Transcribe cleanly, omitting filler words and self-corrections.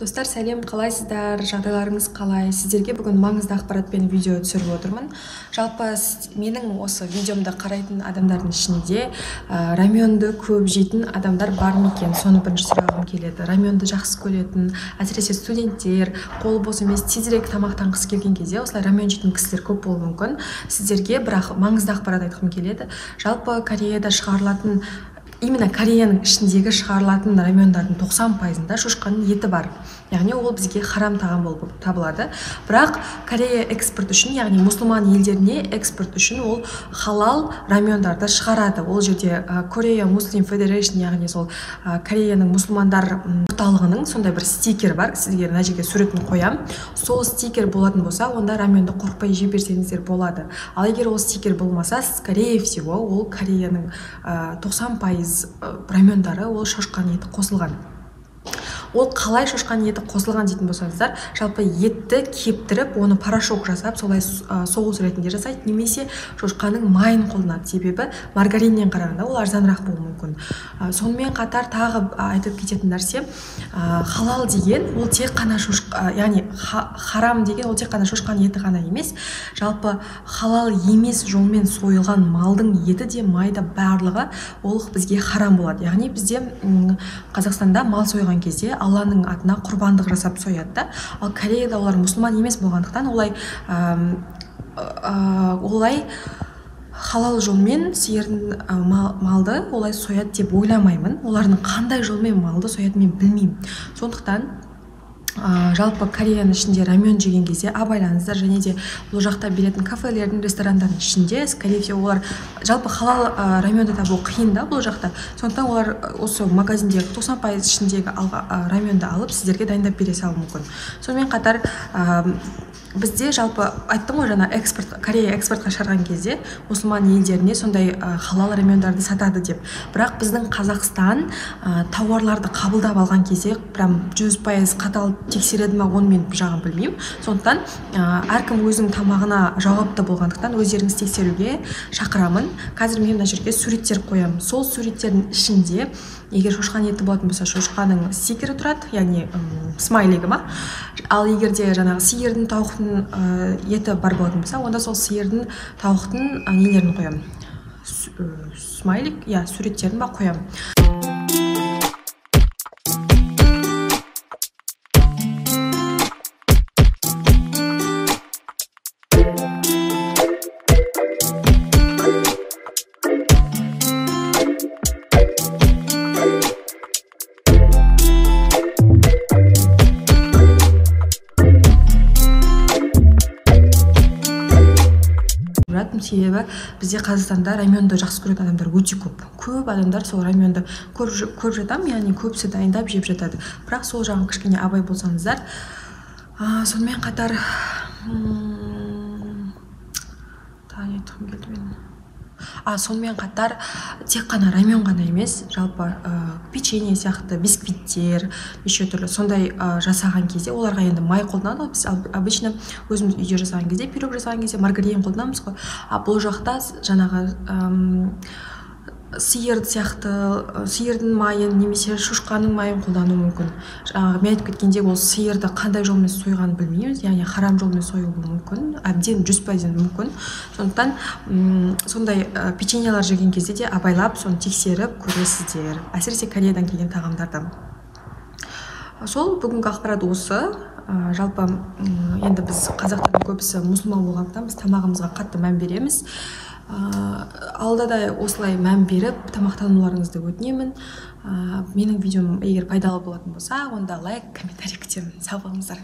Достар, сәлем, қалайсыздар, жағдайларыңыз қалай? Сіздерге бүгін маңызды ақпаратпен видео түсіріп отырмын. Жалпы менің осы видеомды қарайтын адамдардың ішінде раменді көп жейтін адамдар бар ма екен? Соны бірінші сұрағым келеді. Раменді жақсы көретін, әсіресе студенттер, қолы бос емес, тезірек тамақтанғысы келген кезде осылай рамен жейтін кісілер көп болуы мүмкін. Сіздерге бірақ маңызды ақпарат айтқым келеді. Жалпы Кореяда шығарылатын, именно Кореяның ішіндегі шығарылатын рамендардың 90%-ында шошқаның еті бар. Яғни ол бізге харам тағам болып табылады. Бірақ Корея экспорт үшін, яғни мұсылман елдеріне экспорт үшін ол халал рамендарды шығарады. Ол жерде Корея Muslim Federation, яғни сол Кореяның мұсылмандар орталығының сондай бір стикер бар. Сізге мына жерге суретін қоям. Сол стикер болатын болса, онда раменді қорықпай жей берсеңіздер болады. Ал егер ол стикер болмаса, скорее всего, ол Кореяның 90% ramендары ол шошқаның еті қосылған. Ол қалай шошқаның еті қосылған дейтін болсаңыздар, жалпы етті кептіріп, оны порошок жасап, солай соус ретінде жасайды, немесе шошқаның майын қолданады. Себебі маргариннен қарағанда ол арзанырақ болуы мүмкін. Сонымен қатар тағы айтып кететін нәрсе, халал деген ол тек қана шошқа, яғни харам деген ол тек қана шошқаның еті ғана емес, жалпы халал емес жолмен сойылған малдың еті де, май да, барлығы ол бізге харам болады. Яғни бізде Қазақстанда мал сойған кезде Алланың атына құрбандық жасап сояды да. Ал Кореяда олар мұсылман емес болғандықтан олай халал жолмен сиырдың малды олай сояды деп ойламаймын. Олардың қандай жолмен малды сояды мен білмеймін. Сондықтан жалпы Кореяның ішінде рамен жеген кезде абайлаңыздар. Және де бұл жақта беретін кафелердің, ресторандардың ішінде, скорее всего, олар жалпы халал раменді табу қиын да бұл жақта. Сондықтан олар осы магазиндегі 90% ішіндегі раменді алып сіздерге дайындап бере салуы мүмкін. Сонымен қатар бізде жалпы айттым ғой жаңа, экспорт, Корея экспортқа шығарған кезде мұсылман елдеріне сондай халал рамендарды сатады деп. Бірақ біздің Қазақстан тауарларды қабылдап алған кезде прям 100% қатал тексереді ма, оны мен жағын білмеймін. Сондықтан әркім өзінің тамағына жауапты болғандықтан өздеріңіз тексеруге шақырамын. Қазір мен мына жерге суреттер қоямын. Сол суреттердің ішінде егер шошқаның еті болатын болса, шошқаның стикері тұрады, яғни смайлигі ма. Ал егер де жаңағы сиырдың, тауықтың еті бар болатын болса, онда сол сиырдың, тауықтың нелерін қоямын. Смайлик, я суреттерін ба қоямын. Себебі бізде Қазақстанда раменді жақсы көретін адамдар өте көп. Көп адамдар сол раменді көріп жатамын, яғни көбісі дайындап жеп жатады. Бірақ сол жағын кішкене абай болсаңыздар. Сонымен қатар тағы не айтқым келді мен? Сонымен қатар тек қана рамен ғана емес, жалпы печенье сияқты, бисквиттер, неше түрлі сондай жасаған кезде оларға енді май қолданады ғой. Біз обычно өзіміз үйде жасаған кезде, пирог жасаған кезде маргарин қолданамыз ғой. А бұл жақта жаңағы сиыр сияқты, сиырдың майын немесе шошқаның майын қолдану мүмкін. Жаңағы мен айтып кеткендей, ол сиырды қандай жолмен сойғанын білмейміз, яғни харам жолмен сойылуы мүмкін, әбден 100% мүмкін. Сондықтан сондай печеньелар жеген кезде де абайлап, соны тексеріп көресіздер, әсіресе Кореядан келген тағамдарды. Сол бүгінгі ақпарат осы. Жалпы енді біз қазақтардың көбісі мұсылман болғандықтан біз тамағымызға қатты мән береміз. Алда да осылай мән беріп тамақтануларыңызды өтінемін. Менің видеом егер пайдалы болатын болса, онда лайк, комментарий күтемін. Сау болыңыздар.